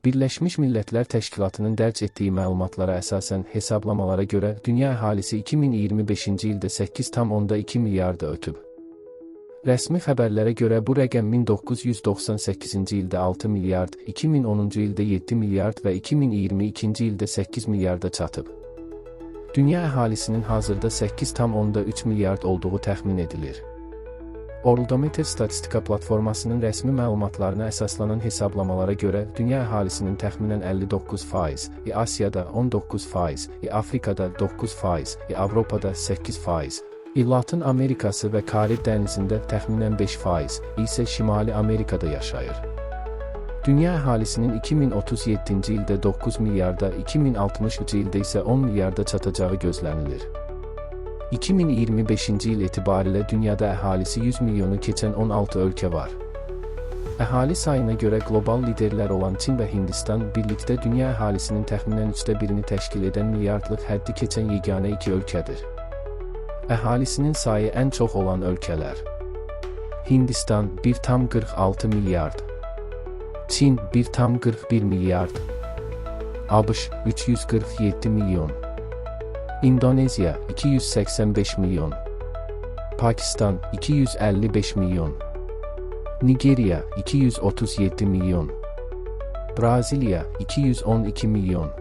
Birləşmiş Millətlər Təşkilatının dərc etdiyi məlumatlara əsasən hesablamalara görə dünya əhalisi 2025-ci ildə 8,2 milyarda ötüb. Rəsmi xəbərlərə görə bu rəqəm 1998-ci ildə 6 milyard, 2010-cu ildə 7 milyard və 2022-ci ildə 8 milyarda çatıb. Dünya əhalisinin hazırda 8,3 milyard olduğu təxmin edilir. Worldometer statistika platformasının rəsmi məlumatlarına əsaslanan hesablamalara görə dünya əhalisinin təxminən 59%, Asiyada 19%, Afrikada 9%, Avropada 8%, Latın Amerikası və Karib dənizində təxminən 5% isə Şimali Amerikada yaşayır. Dünya əhalisinin 2037-ci ildə 9 milyarda, 2060-cı ildə isə 10 milyarda çatacağı gözlənilir. 2025-ci il etibarilə dünyada əhalisi 100 milyonu keçən 16 ölkə var. Əhali sayına görə qlobal liderlər olan Çin və Hindistan birlikdə dünya əhalisinin təxminən 1/3-ni təşkil edən milyardlıq həddi keçən yeganə iki ölkədir. Əhalisinin sayı ən çox olan ölkələr: Hindistan 1,46 milyard, Çin 1,41 milyard, ABŞ 347 milyon, İndoneziya 285 milyon, Pakistan 255 milyon, Nigeriya 237 milyon, Braziliya 212 milyon.